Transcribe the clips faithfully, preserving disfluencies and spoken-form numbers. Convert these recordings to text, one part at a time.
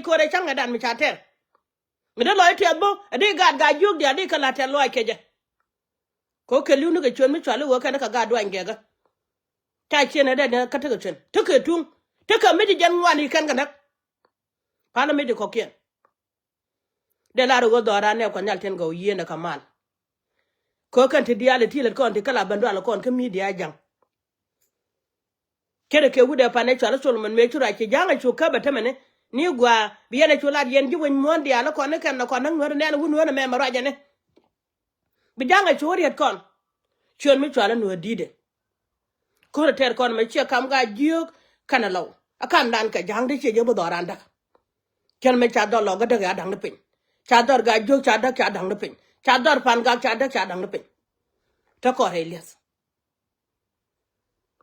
Ko̱rɛ ca̱ŋ ɛ dan mi ca tɛr. Mi dee lɔc tiɛth bä ɛ di gaat gaa jiök diaal di kɛ la tɛth lɔac kecɛ. Kɛ ɣöö kɛ li̱w ni kɛ ciöt mi cual i̱ ɣöö kɛn kɛ gaat duany gɛkä. Ca ciën ɛ dee ni kä tekɛ ciën tekɛ tuŋ. Tekɛ mi ci jɛn ŋuan i̱ kɛn kɛ näk. Pa̱n mi di kɔ̱kiɛn. Dee lar i̱ ɣöö dhɔran nɛ Kuɔth Nhial tin gɔw yieen ɛ kɛ mal. Kɛ ɣöö kɛn ti diaal ɛ ti lät kɔn ti kä la ben dual kɔn kä midia ja̱ŋ. Ce̱tkɛ kɛ wut ɛ pan ɛ cual i̱ Solomon mëë cu ruac ci ja̱ŋ ɛ cu käp ɛ tämɛni. Ni gua̱a̱ bi yɛn ɛ cu lat yɛn ji̱ wec muɔ̱ɔ̱n diaal i̱ kɔn i̱ kɛn nɔ kɔn näk nuäär nɛn wut nuäär ɛmɛ mɛ ruac ɛni. Bi ja̱ŋ ɛ cu riet kɔn. Ciöt mi cual i̱ nuäär di̱i̱t ɛ. Ko̱r tɛr kɔn mɛ ciɛ kam gaa jiök kɛnɛ lɔw. A kamdan kɛ ja̱ŋ ti ciɛ jɛ bi dhɔran däk. Cɛn mɛ ca dhɔr lɔk kä däk ca da̱ŋ ni piny. Ca dhɔr gaa jiök ca däk ca da̱ŋ ni piny. Ca dhɔr pan gak ca däk ca da̱ŋ ni piny. Te kɔn rɛy liɛth.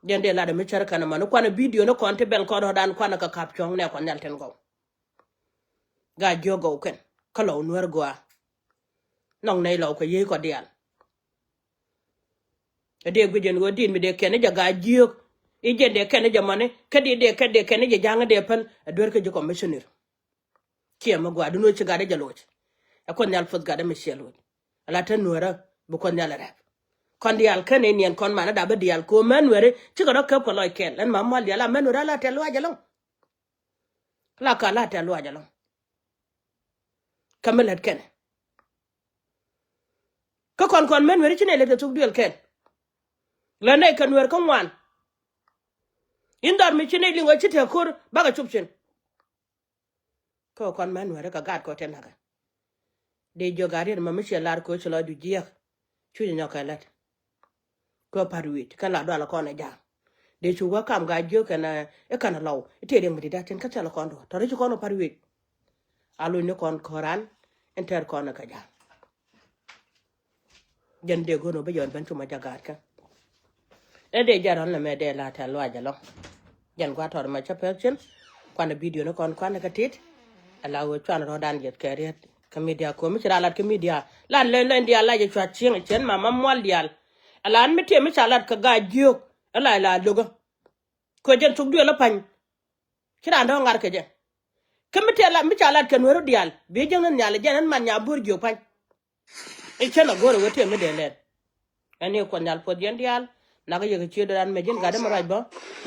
Jɛn dee lat mi cär kɛn mani kuanɛ bidio ni kɔn ti bɛl kɔn rɔ̱dan kuanɛ kɛ kap cuɔ̱ŋ nɛ Kuɔth Nhial tin gɔw. Gaa jiök gɔw kɛn kä lɔw nuäär gɔaa. Nɔŋ nɛy lɔw kɛ yiey kɔ diaal. Ɛ dee guic ɛn ɣöö di̱t mi dee kɛn ni jɛ gaa jiök. I̱ jɛn dee kɛn ni jɛ mani kä di̱t dee kɛn dee kɛn ni jɛ ja̱ŋ dee päl ɛ duer kä ji̱ commissioner. Ciɛ mi gua̱a̱r dun wee ci gat dee jɛ loc. Ɛ Kuoth Nhial puɔth gat dee mi ciɛ loc. Ala te nuäärä bi Kuoth Nhial ɛ rɛp. Kɔn diaal kɛn in yɛn kɔn manä dap bi diaal ko̱o̱m män nuääri cikɛ rɔ käp kɛ lɔc kɛl ɛn ma mual diaal a män nuääri ala tɛ̈th luaac ɛlɔ̱ŋ. La ka la tɛ̈th luaac ɛlɔ̱ŋ. Kä mi lät kɛn. Kä kɔn kɔn män nuääri ci nɛy lät kɛ thuk duël kɛn. Lät nɛy kɛ nuäär kä ŋuan. In dhɔr mi ci nɛy liŋ ɣöö ci te ko̱r bakɛ cop cin. Kä kɔn män nuääri kɛ gaat kɔ te nakä. Dee jiök a riet ma mi ciɛ lar kɛ ɣöö ci lɔcdu jiääk. Cu jɛ nyɔk kɛ lät. Kɛ pa̱t wi̱i̱c kɛn la dual kɔn ɛ ja̱a̱ŋ. Dee cu wä kam gaa jiök kɛn ɛ kɛn lɔw i̱ tëë riɛk mi di̱t da̱t tin kä thil kɔn duɔ̱ɔ̱r tɔ̱ ri ci kɔn ɛ pa̱t wi̱i̱c. A loc ni kɔn ko̱ran in tɛr kɔn ɛ kɛ ja̱a̱ŋ. Jɛn dee go̱n ɔ bi jɔn ben cuma jagaat kä. Ɛ dee jɛ rɔn lɛ mɛ dee la tɛ̈th luaac ɛlɔ̱ŋ. Jɛn gua̱a̱th tɔt mɛ cä pek cin. Kuanɛ bidio ni kɔn kuanɛ kɛ tit. Ala ɣöö cuan rɔ̱dan jɛth kɛ riet kɛ midia ko̱mi ci ra lat kɛ midia lan lɛn lɛn diaal la jɛ cua cieŋ cien ma ma mual diaal. Ala an mi tiɛ mi ca lat kɛ gaa jiök. Ala ala lokä. Kɛ jɛn thuk duël ɛ pa̱ny. Ci raan dɔ̱ŋ ŋa̱r kɛ jɛ. Kä mi tiɛ la mi ca lat kɛ nuääri diaal bi jiäŋ ni nhial jɛn ɛn man nya bo̱r jiök pa̱ny. I̱ cä na go̱r ɛ wee tëë mi dee lɛl. Ɛn i̱ Kuɔth Nhial puɔth yɛn diaal. Nakä yɛ kɛ ciötdan mɛ ji̱n gat dee mi ruac bä.